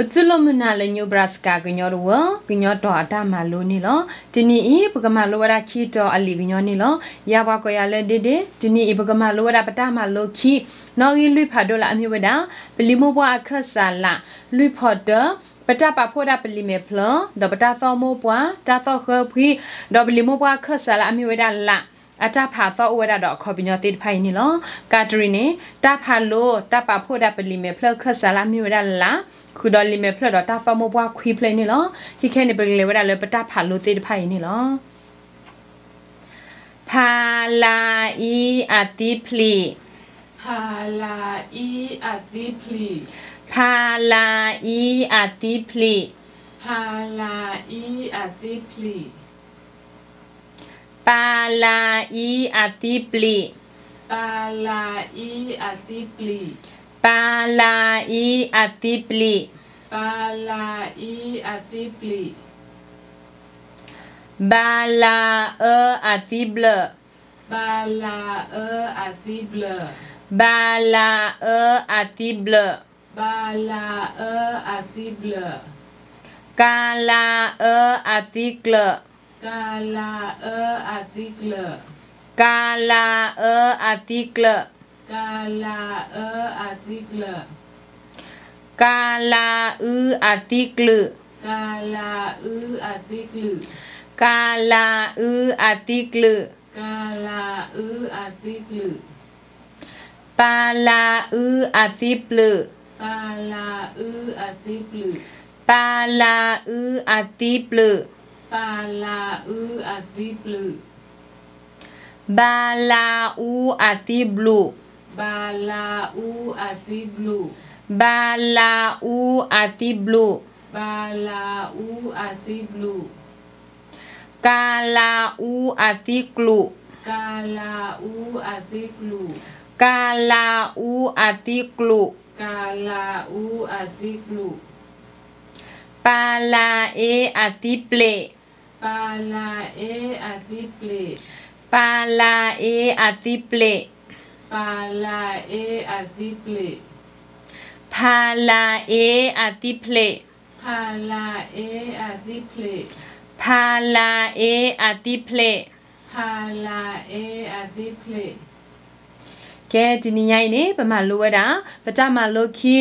ပတူၢ်လိာ်မုာ်နၤလၢ Nebraska ကညီတဝၢ ကညီတီၤအတၢ်မၤလိန့ၣ်လီၤ. တနံၤအံၤ ပကမၤလိဝဲဒၣ်ခံတီၤအလံာ်ကညီန့ၣ်လီၤ. ယၤပှၤကိးယၤလၢ ဒ့ဒ့, တနံၤအံၤ ပကမၤလိဝဲဒၣ်ပတၢ်မၤလိခံ နီၣ်ဂံၢ်လွံၢ်ဖးဒိၣ်လၢအမ့ၢ်ဝဲဒၣ် ပလံာ်မိၢ်ပှၢ်အခၢၣ်စးလး လွံၢ်ဖီတၢ, ပတၢ်ပာ်ဖှိၣ်ဒၣ်ပလံာ်မဲာ်ဖျၢၣ် ဒီးပတၢ်သီၣ်မိၢ်ပှၢ်, တၢ်သီၣ်ဃၢဖှံ, ဒီးပလံာ်မိၢ်ပှၢ်အခၢၣ်စးလၢအမ့ၢ်ဝဲဒၣ်လး အတၢ်ဖးသီၣ်အိၣ်ဝဲဒၣ်ဒီးအခီပညီသ့ၣ်တဖၣ်အံၤန့ၣ်လီၤ. ကးတရံးန့ၣ် တၢ်ဖးလိ တၢ်ပာ်ဖှိၣ်ဒၣ်ပလံာ်မဲာ်ဖျၢၣ်အခၢၣ်စးလၢအမ့ၢ်ဝဲဒၣ်လး ဃုာ်ဒီးလံာ်မဲာ်ဖျၢၣ်ဒီးတၢ်သီၣ်မိၢ်ပှၢ်ခွံဖျၢၣ်အံၤန့ၣ်လီၤ. ခဲခဲန့ၣ် ပကလဲၤဝဲဒၣ်လၢပတၢ်ဖးလိသ့ၣ်တဖၣ်အံၤန့ၣ်လီၤ. ဖးလၤအံအသံဖျံး, ဖးလၤအံအသံဖျံး, ဖးလၤအံအသံဖျံး, ပၤလၤအံအသံပျံး, ပၤလၤအံအသံပျံး, ပၤလၤအံအသံပျံး, ပၤလၤအံအသံပျံး, ဘၤလၤအၢအသံဘျၢၣ်, ဘၤလၤအၢအသံဘျၢၣ်, ဘၤလၤအၢအသံဘျၢၣ်, ကၤလၤအၢအသံကျၢၢ်, ကၤလၤအၢအသံကျၢၢ်, ကၤလၤအၢအသံကျၢၢ်, ကၤလၤအၢအသံကျၢၢ်, ကၤလၤအုအသံကျုၢ်, ကၤလၤအုအသံကျုၢ်, ကၤလၤအုအသံကျုၢ်, ကၤလၤအုအသံကျုၢ်, ပၤလၤအုအသံပျုၢ်, ပၤလၤအုအသံပျုၢ်, ပၤလၤအုအသံပျုၢ်, ပၤလၤအုအသံပျုၢ်, ဘၤလၤအူအသံဘျုး, ဘၤလၤအူအသံဘျုး, ဘၤလၤအူအသံဘျုး, ဘၤလၤအူအသံဘျုး, ကၤလၤအူအသံကျူး, ကၤလၤအူအသံကျူး, ကၤလၤအူအသံကျူး, ကၤလၤအူအသံကျူး, ပၤလၤအ့အသံပျ့ၤ, ပၤလၤအ့အသံပျ့ၤ, ပၤလၤအ့အသံပျ့ၤ, ပၤလၤအ့အသံပျ့ၤ, ဖၤလၤအ့အသံဖျ့း, ဖၤလၤအ့အသံဖျ့း, ဖၤလၤအ့အသံဖျ့း, ဖၤလၤအ့အသံဖျ့း. ကဲ တနံၤညါအံၤန့ၣ် ပမၤလိဝဲဒၣ် ပတၢ်မၤလိခံ